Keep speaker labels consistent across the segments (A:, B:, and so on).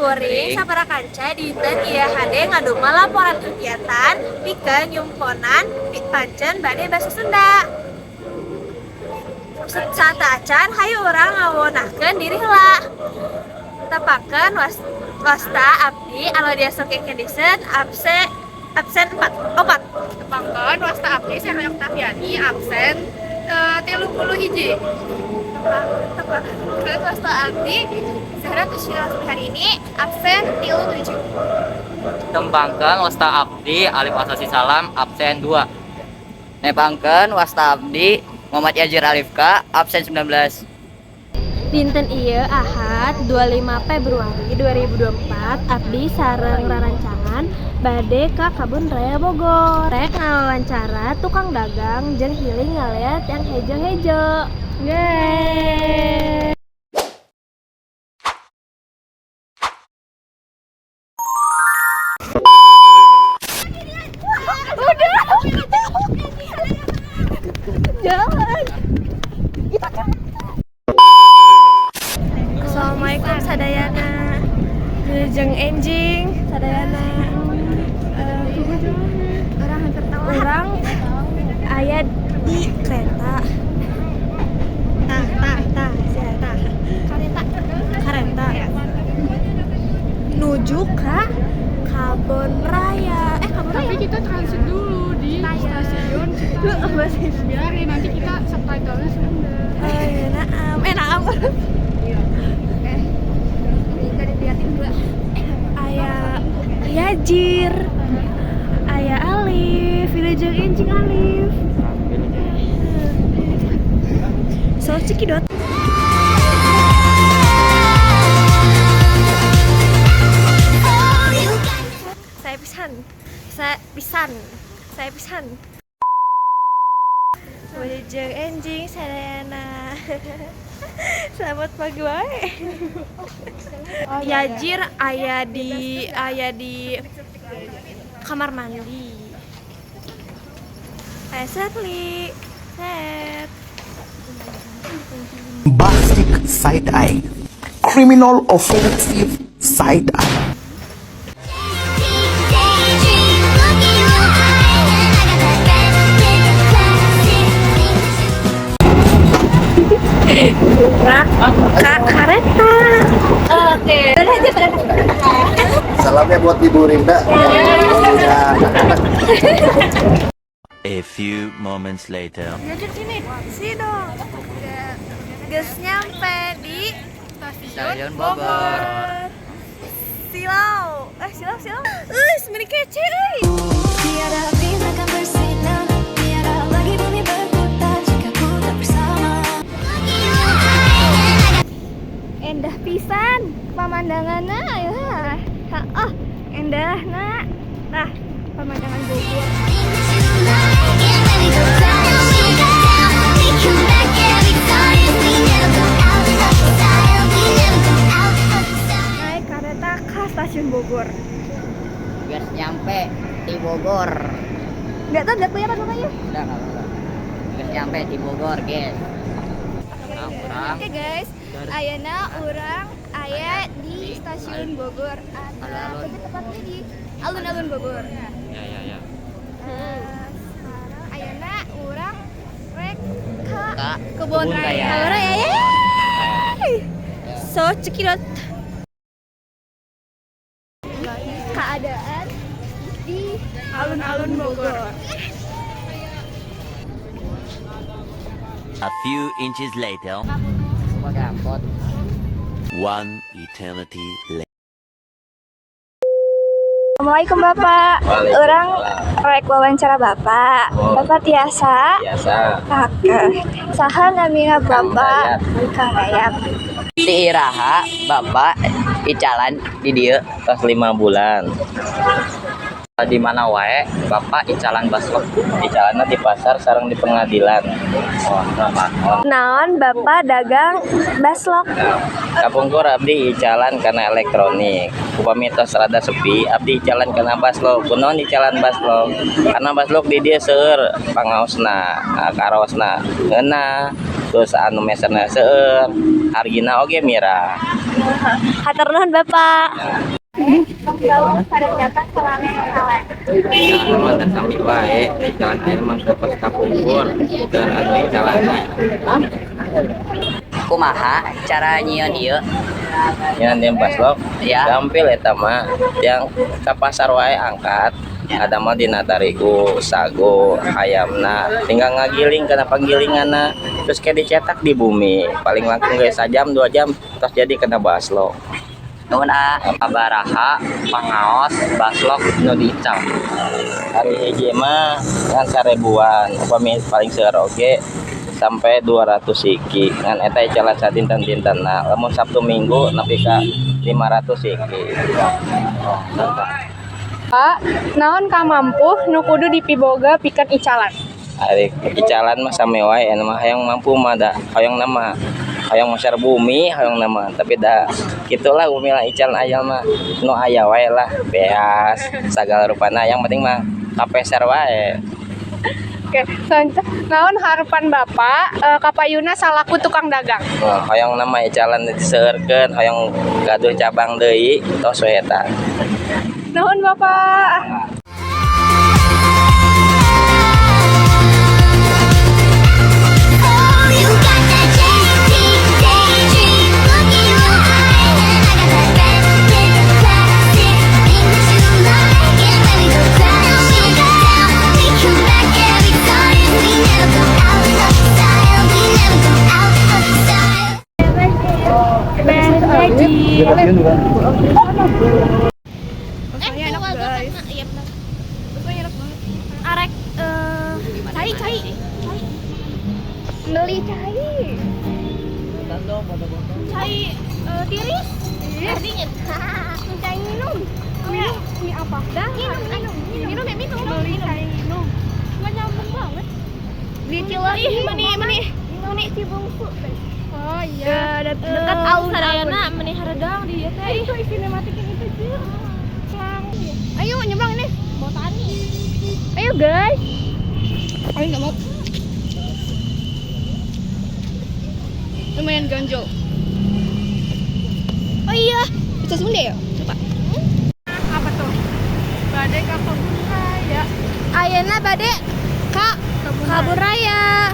A: Kuring sapara kanca dinten ieu hade ngadumel laporan kegiatan pikeun nyumponan pancen bade basa Sunda. Sateuacan hayu urang ngawonahkeun diri heula. Tepangkeun wasta abdi Alodia Soke Kedisen absen absen 4 4.
B: Tepangkeun wasta abdi Sehra Oktaviani absen 31. Tepangkeun wasta abdi Zahra Tushila hari ini absen 37.
C: Tembangkeun wasta abdi Alif Asasi Salam absen 2.
D: Nepangkeun wasta abdi Muhammad Yazir Alifka absen 19.
A: Dinten ieu Ahad 25 Februari 2024 abdi sareng rarancangan bade ka Kabun Raya Bogor. Rek ngawawancara tukang dagang jeung healing ngaliat yang hejo-hejo. Yeay. Udah. Jalan. Itu kan. Assalamualaikum sadayana. Wilujeng enjing sadayana.
B: Orang hampir telat.
A: Urang aya di kereta. Tah tah tah sia tah.
B: Kareta.
A: Kareta. Nuju ka Kabon Raya. Kabon Raya.
B: Tapi kita transit dulu di stasiun
A: Lu apa sih?
B: Biarin nanti kita subtitlenya Sunda.
A: Oh, iya, naam. Naam.
B: Enggak diliatin dua.
A: Aya Yajir. Aya Alif, wilujeng enjing Alif. So cekidot. Saya pisan. Saya pisan. Saya pisan. Wilujeng enjing sadayana. Selamat pagi wae. Yajir aya di kamar mandi. Aya Setli. Set.
E: Bombastic side eye, criminal offensive side eye.
F: Daydream, look in your eyes, and I got that red classic.
A: Ka kareta. Oke. Udah aja pada.
G: Salamnya buat Ibu Rinda. Ya.
H: A few moments later.
A: Sini dong. Geus nyampe di
D: Stasiun Bogor.
A: Silau. Silau, silau. Euy, meni kece euy.
F: Tiada bintang kan bersinar, tiada lagi bumi berputar jika ku tak bersama.
A: Endah pisan pemandanganna ya. Oh, endah na. Nah, pemandangan Bogor.
F: Like it when we go crashing down, we come back every time. We never go out of style. We never go out of style.
A: Naik kereta ke stasiun Bogor.
D: Geus nyampe di Bogor.
A: Enggak tahu, enggak kelihatan mukanya.
D: Udah enggak apa-apa. Geus nyampe di Bogor, guys. Nah, urang
B: Oke guys, ayeuna urang aya di stasiun Bogor. Ada
D: Alun-alun.
B: Lebih tepatnya di alun-alun Bogor.
C: Ya.
B: Sekarang ayeuna urang rek ka
D: Ka
B: Kebon
D: Kebun
B: Raya.
D: Raya.
A: Kebun Raya. Yeay. So, cekidot.
B: Keadaan di alun-alun Bogor.
H: A few inches later.
D: Pakai angkot.
H: One eternity later.
B: Assalamualaikum Bapak. Urang rek wawancara Bapak. Bapak tiasa?
I: Biasa.
B: Oke. Saha namina Bapak? Kang Dayat.
D: Ti iraha Bapak icalan di dieu?
I: Tas 5 bulan.
C: Di mana wae Bapak icalan baslok?
I: Icalanna di pasar sareng di pengadilan.
C: Oh, kenapa? Oh,
A: Naon Bapak dagang baslok?
I: Kapungkur abdi icalan kana elektronik. Upami tos rada sepi, abdi icalan kana baslok. Kunaon icalan baslok? Karena baslok di dieu seueur pangaosna, nah, karaosna. Ngeunah. Terus anu meserna seueur, hargina oge mirah.
A: Hatur nuhun, Bapak.
C: Mah sami wae, jalan air mah teu kos kapungkur, teu anu icalanna.
D: Kumaha cara nyieun ieu?
I: Ngan yang baslok
D: Ya.
I: Gampil eta mah, yang ke pasar wae angkat. Ada mah dina tarigu, sago, ayamna, tinggal ngagiling kana panggilinganna, terus kayak dicetak di bumi, paling langkung ge sajam 2 jam terus jadi kena baslok.
D: Nuhun, ah.
C: Sabaraha pangaos baslok nu diical?
I: Hari hiji mah ngan 1.000-an, upami paling seueur oge sampai 200 siki, ngan eta icalan sadinten-dintenna. Lamun Sabtu Minggu nepi ka 500 siki.
J: Pak, naon kamampuh nu kudu dipiboga pikeun icalan?
I: Ari icalan mah sami wae, anu mah hayang mampu mah da hoyong nama hoyong meser bumi hoyong nama, tapi da gitulah bumi lah. Icalan aya mah nu aya wae lah, beas sagala rupana, yang penting mah kapeser wae.
J: Oke, selanjutnya, naon harapan Bapak kapayuna salaku tukang dagang?
I: Oh, hoyong nama icalan diseueurkeun, hoyong gaduh cabang deui, tos we eta.
J: Nuhun, Bapak.
F: Oh, you got that JT daydream look in your eye, and I got that red lip classic thing that you like. And when we go crashing down, we come back every time. We never go out of style. We never go out of style.
A: Beres gaji.
B: Baksonya enak, guys.
A: Iya benar.
B: Baksonya enak banget.
A: Arek cai cai.
B: Beli cai.
A: Cai tiris. Dingin.
B: Cai minum. Minum mie apa? Dah, minum, minum, minum, ya minum. Beli cai minum. Nggak nyambung banget. Beli cilok.
A: Ih, meni meni meni
B: Cibungsu. Oh iya,
A: dekat alun sadayana meni hareudang di ieu teh.
J: Itu sinematik yang itu sih.
B: Ayo nyebrang ini. Botani. Ayo guys.
J: Ayo, nggak mau. Lumayan ganjol.
B: Oh iya, bisa Sunda ya? Coba.
J: Apa tuh? Bade ka kebun raya.
A: Ayeuna bade ka Kabun Raya.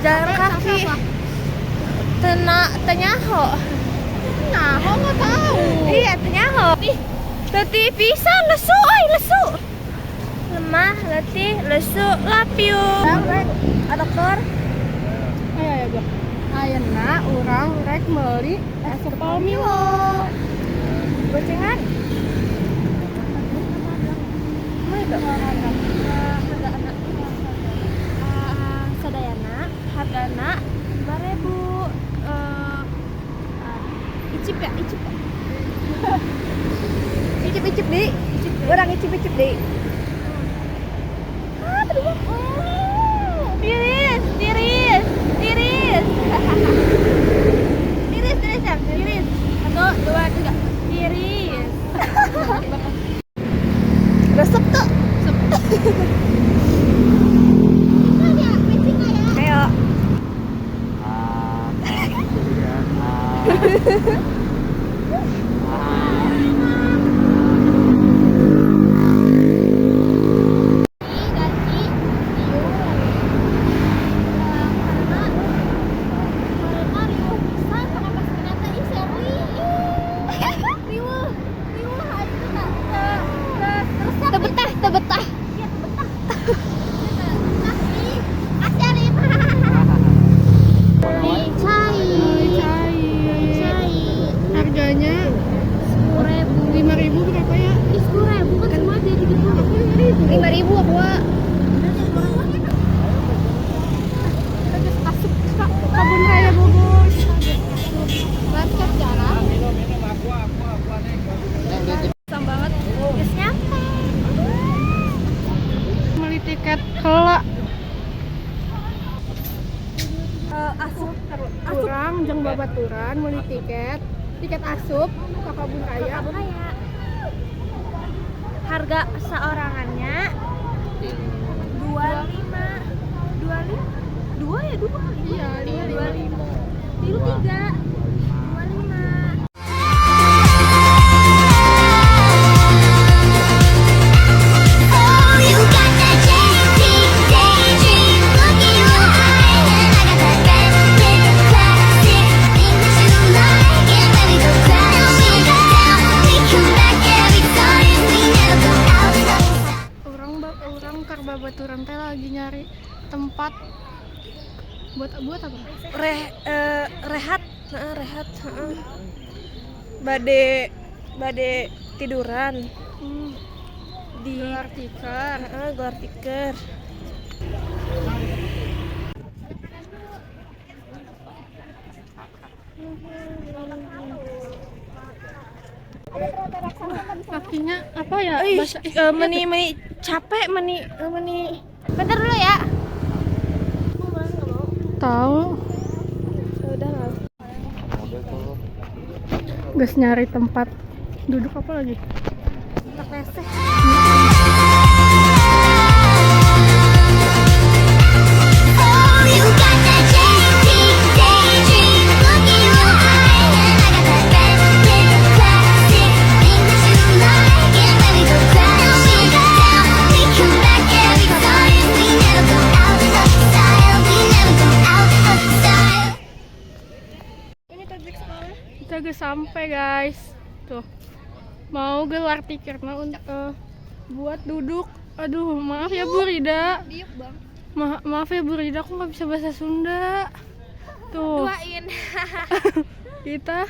A: Jalan kaki. Tena teu nyaho.
J: Nah, oh, nggak tahu.
A: Iya, teu nyaho. Ih, letih pisan, lesu euy, lesu. Lemah, letih, lesu, love you. Ada
J: Ayo, ayo, gua. Ayeuna urang rek meuli es kepal Milo.
A: Gocengan. Sadayana hargana 5.000, icip ya, icip ya.
B: Icip icip deh. Orang icip icip deh.
A: Ah, terus. Tiris, tiris, tiris. Tiris, tiris ya, tiris. Satu, dua, tiga. Tiris.
B: Resep tuh. Ayo.
A: Ganti karena riuh pisan karena pas kena teh, ih, seri, ih, riuh riuh aja tuh tak terus.
B: Tebetah, tebetah.
A: Iya, tebetah tebetah. Ih, kasih Arif. Beli cai.
J: Cai.
A: Cai.
J: Harganya
A: 10.000.
J: 5.000 berapa ya?
A: Ih, 10.000 kan semua jadi gitu.
J: Aku 5.000.
B: 5.000 aku ah.
J: Terus asup ka Kebun Raya Bogor. Lancar jalan. Susah banget.
A: Geus nyampe.
J: Beli tiket kelak.
A: Asup.
J: Urang jeung babaturan meuli tiket, tiket asup ke Kebun Raya.
A: Kebun Raya. Harga seorangannya 25, 25, dua ya. ya dua.
J: Iya, dua
A: Dua
J: lima.
A: lima. Tilu tiga. 25.
F: Oh, you got that JT daydream look in your eye, and I got that red lip classic thing that you like. And when we go crashing down, we come back every time. We never go out of style.
J: Urang keur babaturan teh lagi nyari tempat buat buat apa?
A: Rehat, heeh, rehat, heeh. Bade bade tiduran di
J: Gelar tikar.
A: Heeh, gelar tikar.
J: Kakinya apa ya?
A: Ih,
J: Bahasa
A: meni meni capek meni meni. Bentar dulu ya.
J: Tahu.
A: Udah lah.
J: Gas nyari tempat duduk apa lagi?
A: Terleseh.
F: Oh, you got that JT daydream look in your eye, and I got that red lip classic thing that you like. And when we go crashing down, we come back every time. We never go out of style. We never go out of style.
A: Ini tajik sekolah.
J: Kita geus sampai guys. Tuh. Mau gelar tikerna untuk buat duduk. Aduh, maaf ya Bu Rida.
B: Diuk, Bang.
J: Maaf ya Bu Rida, aku nggak bisa bahasa Sunda. Tuh.
A: Duain.
J: Kita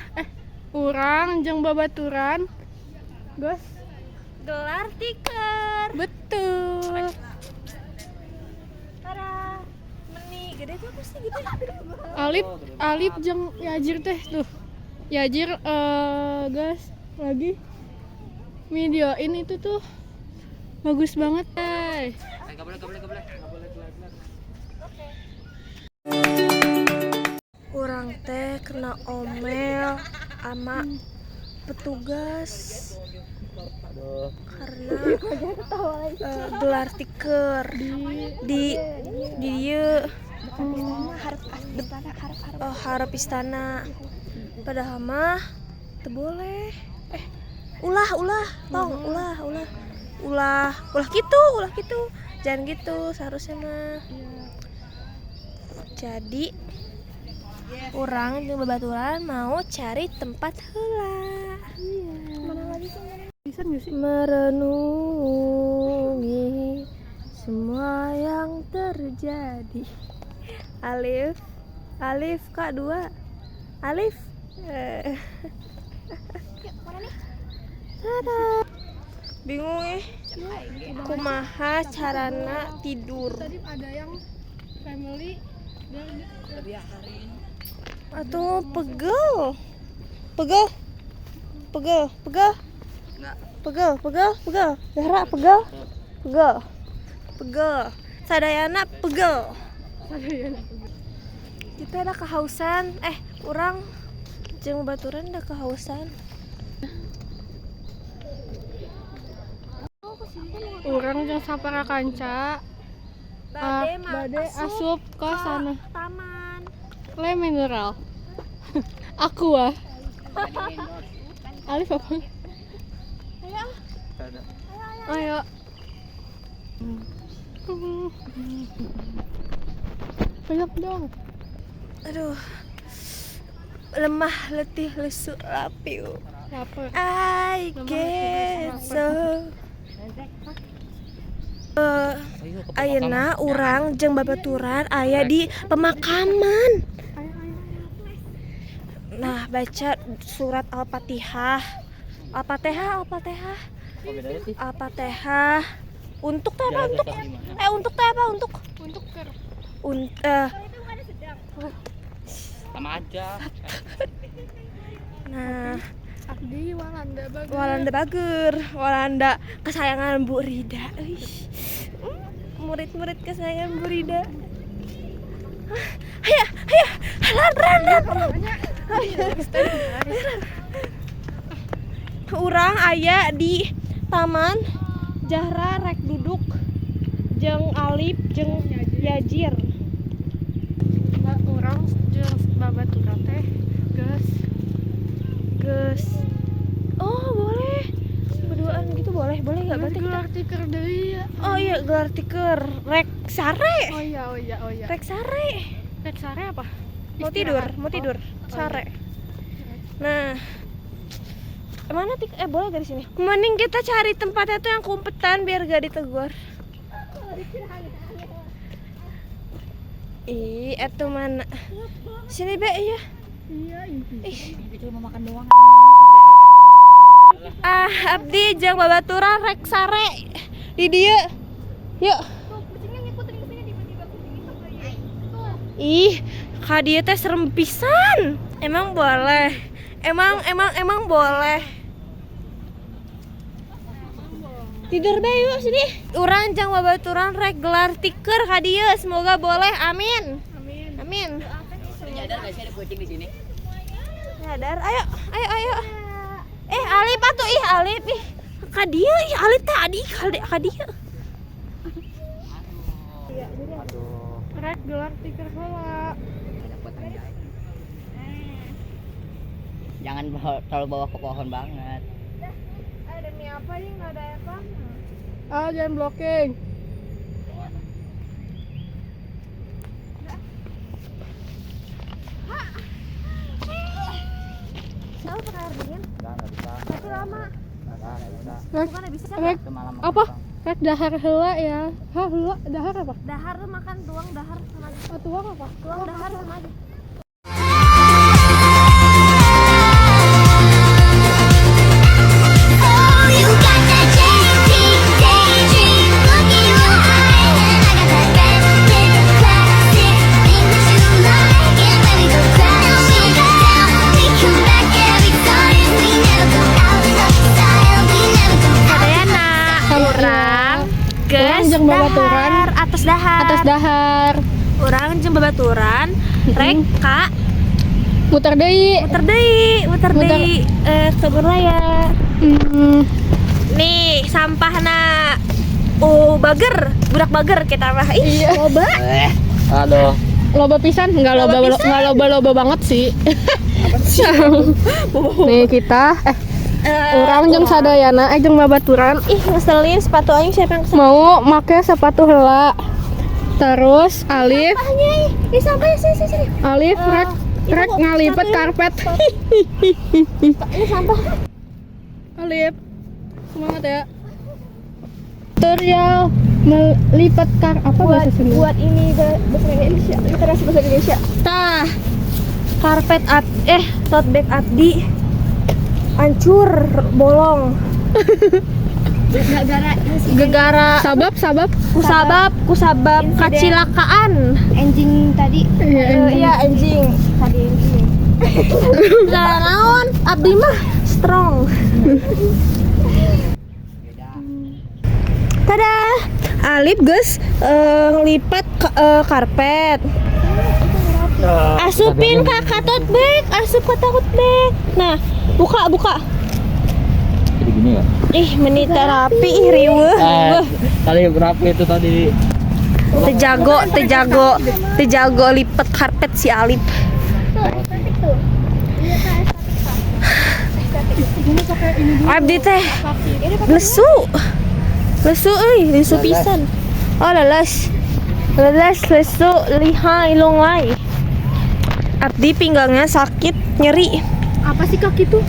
J: urang jeung babaturan. Guys,
A: Gelar tikar.
J: Betul.
A: Tara. Meni gede tuh apa sih gede?
J: Alip, Alip jeung Yajir teh tuh. Yajir guys lagi videoin itu tuh bagus banget, guys.
C: Gak boleh, gak boleh, gak boleh.
A: Urang teh kena omel sama petugas karena gelar tikar di dieu, oh, harap istana, padahal mah teu boleh, ulah ulah tong ulah ulah ulah ulah gitu, ulah gitu, jangan gitu seharusnya mah. Jadi urang jeung babaturan mau cari tempat heula. Mana lagi sih?
J: Bisa nggak sih?
A: Merenungi semua yang terjadi. Alif, Alif Kak dua, Alif. Tada. Bingung eh. Kumaha carana tidur?
J: Tadi ada yang family dan
A: Atau pegel, pegel, pegel, pegel, pegel, pegel, pegel, Zahra pegel, pegel, pegel, Sadayana pegel. Kita ada kehausan, urang jeung baturan ada kehausan.
J: Urang jeung sapara kanca.
A: Bade,
J: Bade asup ke sana.
A: Taman.
J: Le mineral. Aqua. Alif apa? Ayo. Banyak dong.
A: Aduh. Lemah, letih, lesu, lapiu.
J: Lapar.
A: I
J: Lemah,
A: get
J: letih, lesu,
A: so. Ayeuna urang jeung babaturan aya di pemakaman. Nah, baca surat Al-Fatihah. Al-Fatihah, Al-Fatihah. Al-Fatihah. Untuk teh apa? Untuk. Untuk teh apa? Untuk.
J: Untuk ker.
C: Sama aja.
A: Nah,
J: Abdi Walanda bagus.
A: Walanda bager, Walanda kesayangan Bu Rida. Ih. Murid-murid kesayangan Bu Rida. Ayo, ayo, run, run, run, run. Urang aya di taman Jahra rek duduk jeung Alip jeung Yajir.
J: Tikar deui ya.
A: Oh iya, gelar tikar rek sare.
J: Oh iya, oh iya, oh iya.
A: Rek sare.
J: Rek sare apa?
A: Mau tidur, mau tidur.
J: Oh,
A: Sare.
J: iya.
A: Nah, mana tik boleh dari sini. Mending kita cari tempatnya tuh yang kumpetan biar gak ditegur. Ih, itu mana? Sini be, iya.
J: Iya,
A: ih.
D: Itu mau makan doang.
A: Ah, abdi jeung babaturan rek sare di dieu. Yuk.
B: Tuh, kucingnya ngikutin ke sini tiba-tiba kucing itu kayak. Tuh.
A: Ih, ka dieu teh serem pisan. Emang boleh. Emang boleh. Tidur be yuk sini. Urang jeung babaturan rek gelar tiker ka dieu. Semoga boleh. Amin.
J: Amin.
A: Amin.
D: Nyadar gak sih ada kucing di sini?
A: Nyadar. Ayo, ayo, ayo. Alip atuh, ih Alip ih. Ka dieu ih Alip teh adi ka dieu.
J: Rek gelar tikar heula.
D: Jangan terlalu bawa ke pohon banget.
A: Demi apa nih nggak ada apa?
J: Ah, jangan blocking.
A: Tahu pakai air dingin?
G: Enggak bisa.
A: Tapi lama.
J: Rek,
A: Bukan bisa.
J: rek apa? Rek dahar heula ya. Hah, heula dahar apa?
A: Dahar tuh makan tuang dahar sama aja.
J: Oh, tuang apa?
A: Tuang dahar sama aja.
F: Oh, you got that JT daydream look in your eye, and I got that red lip classic thing that you like. And when we go crashing down, we come back every time. We never go out of style. We never go out.
A: Sadayana urang geus
J: Urang jeung babaturan.
A: dahar atas dahar.
J: Atas dahar.
A: Urang jeung babaturan rek ka
J: Muter deui.
A: muter deui kebun raya. Nih sampahna oh bager, budak bager kita mah. Ih,
J: Iya.
A: loba.
C: Aduh.
J: Loba pisan, enggak loba enggak loba-loba banget sih. Nih kita urang jeung sadayana jeung babaturan
A: Ih, ngeselin sepatu aing siapa yang
J: mau make sepatu heula. Terus Alif,
A: sampahnya ih. Ih, sampahnya sini sini sini.
J: Alif rek
A: itu
J: rek
A: kok
J: ngalipet
A: satu.
J: karpet.
A: Ini sampah.
J: Alif, semangat ya. Tutorial melipat kar apa bahasa Sunda?
B: Buat ini bahasa Indonesia, literasi bahasa Indonesia.
A: Tah. Karpet ab tote bag abdi hancur bolong. Gegara
J: Sabab sabab.
A: kusabab kacilakaan.
B: Anjing tadi.
J: Iya,
A: Iya anjing. Tadi anjing. Lah naon? Abdi mah strong. Tada. Alip geus ngelipat karpet. Asupin ka tote bag, asup ka tote bag. Nah, buka buka.
C: Jadi gini ya.
A: Ih, meni terapi ih riweuh. Riweuh.
C: Tadi berapa itu tadi?
A: Tejago lipet karpet si Alip. Abdi teh lesu. Lesu euy, lesu pisan. Oh, leles. Leles lesu lihai longlai. Abdi pinggangnya sakit, nyeri.
J: Apa sih kaki tuh?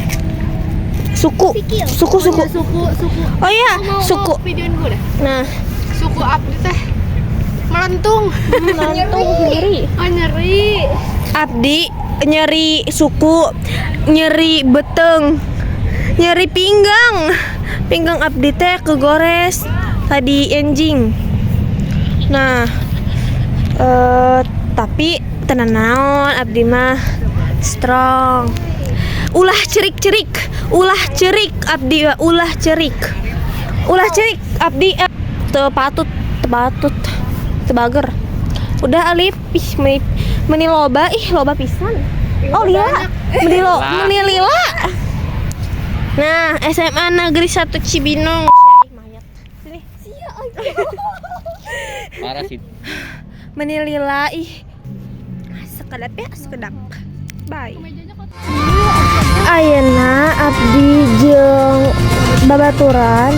A: Suku. Suku suku.
J: Suku suku.
A: Oh iya, suku.
J: Videoin gue dah.
A: Nah,
J: Suku abdi teh melentung.
A: melentung nyeri.
J: Oh nyeri.
A: Abdi nyeri suku, nyeri beteng, nyeri pinggang. Pinggang abdi teh kegores tadi anjing. Nah, tapi tenan naon abdi mah strong. Ulah cerik-cerik, ulah cerik abdi ulah cerik. Ulah cerik abdi teu patut, teu patut, teu bager. Udah Alip, ih meni loba, ih loba pisan. Oh lila, meni lo, meni lila. Nah, SMA Negeri 1 Cibinong. Ih mayat. Sini. Sia
C: Parah sih.
A: Meni lila ih. Sekedap ya, sekedap. Bye. Ayeuna abdi jeung babaturan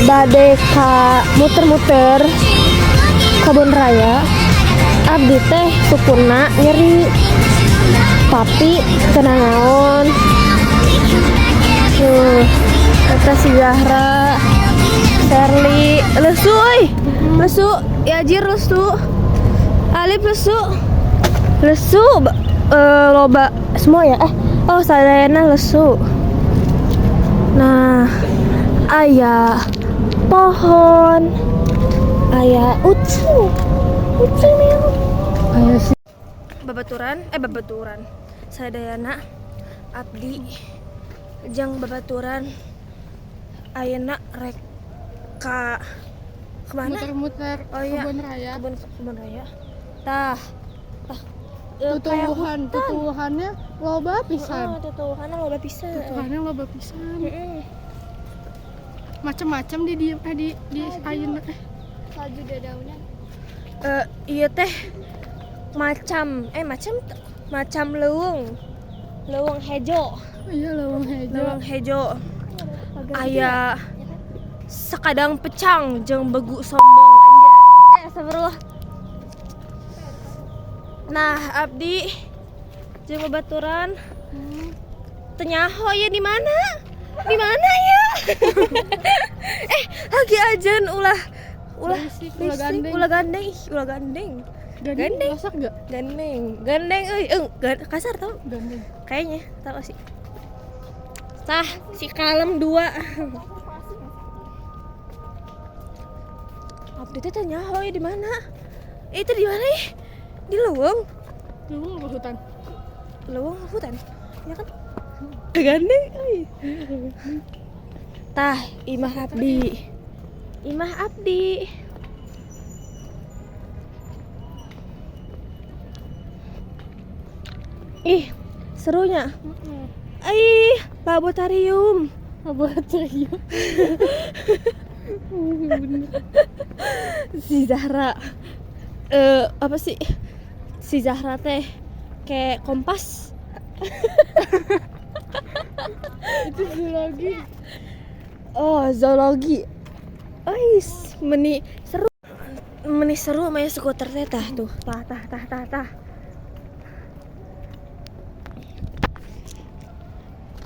A: Bade ka muter-muter kebun raya. Abdi teh sukuna nyeri, tapi teu nanaon. Tuh, eta si Zahra, Sherly, lesu euy. Lesu, Yajir lesu. Alif lesu. Lesu loba semua ya. Oh, sadayana lesu. Nah, aya pohon, aya ucing, ucing meong.
J: Ayo sih.
A: Babaturan, sadayana abdi jeung babaturan ayeuna rek ka kemana?
J: Muter-muter
A: Oh iya.
J: kebun raya.
A: Kebun raya. Tah, tah. Kayak
J: Tutuwuhan,
A: hutan.
J: Tutuwuhannya loba pisan.
A: Heeh, tutuwuhanna loba pisan.
J: Tutuwuhannya loba pisan.
A: Heeh.
J: Macem-macem di ayeuna eh.
B: Salju dadaunan.
A: Iya teh macam leuweung. Leuweung hejo.
J: Iya, leuweung hejo.
A: Leuweung hejo. Aya sakadang pecang jeung begu sombong anjay. Astagfirullah. Nah, abdi jeung babaturan teu nyaho ya di mana? Di mana ya? Lagi ajan ulah ulah
J: Berisik, ulah
A: berisik,
J: gandeng.
A: Ulah gandeng, ih, ulah gandeng.
J: Gandeng
A: Gandeng.
J: masak gak?
A: Gandeng, gandeng euy, kasar tau
J: Gandeng.
A: kayaknya, tau sih. Tah, si kalem dua. Abdi teh teu nyaho ya di mana? Itu di mana ih? Di leuweung.
J: Leuweung apa hutan?
A: Leuweung hutan. Ya kan? Gandeng euy. Tah, imah abdi. Imah abdi. Ih, serunya. Ih, laboratorium.
J: Laboratorium.
A: Si Zahra. Apa sih? Si Zahra teh kayak kompas.
J: Itu zoologi.
A: Oh, zoologi. Ais, meni seru. Meni seru main skuter teh tah tuh. Tah tah tah tah tah.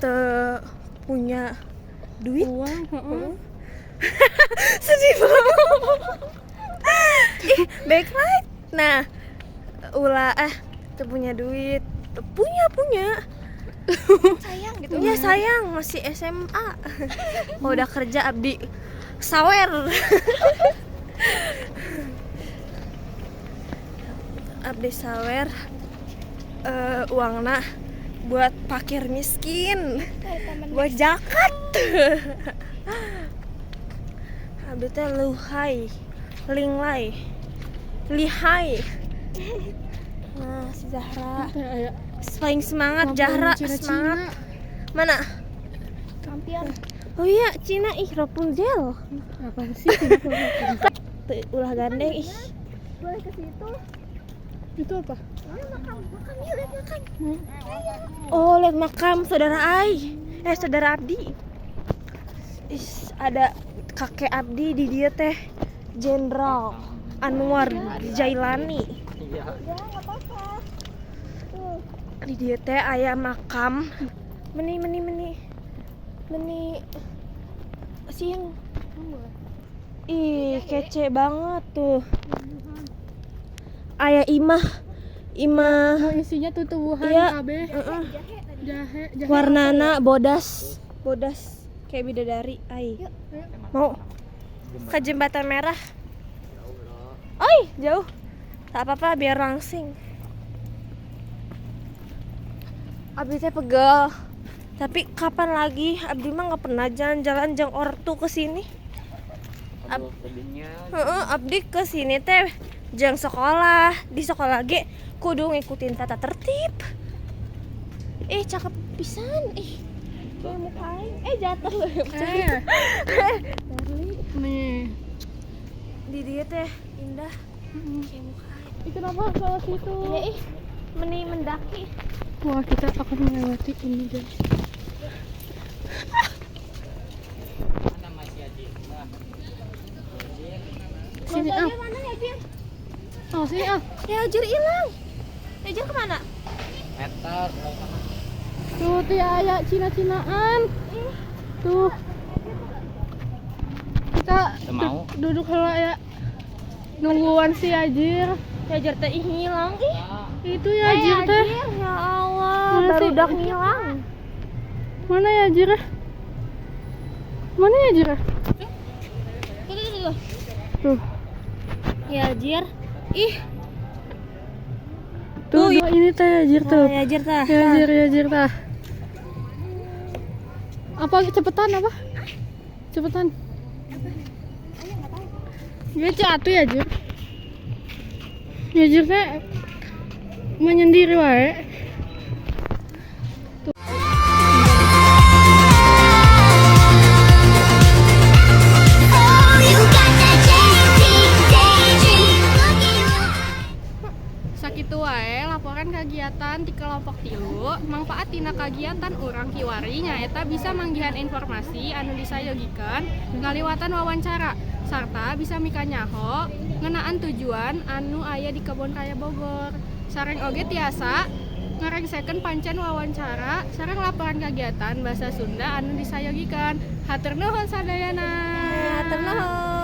A: Teu punya duit.
J: Uang, heeh.
A: Sedih banget. Ih, backlight. Nah, ulah teu punya duit. Teu punya punya.
B: Sayang gitu.
A: Iya sayang, masih SMA. Kalau udah kerja abdi sawer. Abdi sawer uangna buat fakir miskin, buat zakat. Abdi teh luhai, linglai, lihai. Nah, si Zahra
J: Teh aya
A: paling semangat.
J: lampu
A: Zahra
J: Cina-Cina.
A: semangat. Mana?
B: Lampion.
A: Oh iya, Cina ih Rapunzel.
J: Apa sih? Kenapa?
A: Tuh, ulah gandeng ih.
B: Boleh ke situ.
J: Itu apa?
B: Makam, makam yuk lihat makam.
A: Oh, lihat makam saudara Ai. Saudara Abdi. Is, ada kakek Abdi di dia teh Jenderal Anwar Jailani.
C: Iya.
B: Ya, enggak apa-apa. Tuh.
A: Di dia teh aya makam. Meni meni meni. Meni siang. Ih, kece banget tuh. Aya imah. Imah
J: Oh, isinya tutuwuhan
A: Iya.
J: kabeh.
A: heeh.
J: Jahe, jahe.
A: Warnana bodas. Bodas kayak bidadari ai. Mau ke jembatan merah. Oi, jauh. Tak apa-apa biar langsing. Abdi teh pegel. Tapi kapan lagi Abdi mah nggak pernah jalan-jalan jeung ortu ke sini.
C: Aduh, sedihnya.
A: Heeh, Abdi ke sini teh jeung sekolah. Di sekolah ge kudu ngikutin tata tertib. Cakep pisan. Ih, kayak muka aing. Jatuh.
J: Nih.
A: Di dia teh indah. Kayak muka aing.
J: Ih, kenapa salah situ?
A: Iya ih, meni mendaki.
J: Wah, kita akan melewati ini, guys.
C: Mana masih aja?
J: Sini ah.
A: Mana ya, Jir?
J: Oh, sini ah.
A: Ya, Jir hilang. Ya, Jir kemana?
C: Meter.
J: Tuh, tuh ya aya Cina-Cinaan. Tuh. Kita
C: Teu mau.
J: Duduk heula ya. Nungguan si Ajir.
A: Ya, Jir teh ih ngilang ih.
J: Itu ya Ajir teh.
A: Ya Allah,
J: Mana
A: baru
J: sih?
A: udah ngilang.
J: Mana ya Ajir? Mana ya Ajir?
A: Tuh, tuh, tuh, tuh.
J: Tuh.
A: Ya, Jir. Ih,
J: Tuh, tuh, ini teh Ajir tuh.
A: ya, Jir tah.
J: Ya Ajir, ya Ajir tah. Apa cepetan apa? Cepetan. Gue atuh ya Jir. Ya Jir teh menyendiri wae.
F: Oh, you got that JT daydream look in your eye.
J: Sakitu wae laporan kegiatan di kelompok 3. Manfaat tina kagiatan urang kiwari nyaeta bisa manggihan informasi anu disayogikeun ngaliwatan wawancara sarta bisa mikanyaho ngeunaan tujuan anu aya di Kebon Raya Bogor. Sareng oge tiasa ngarengsekeun pancen wawancara sareng laporan kegiatan bahasa Sunda anu disayogikeun. Hatur nuhun sadayana.
A: Hatur nuhun.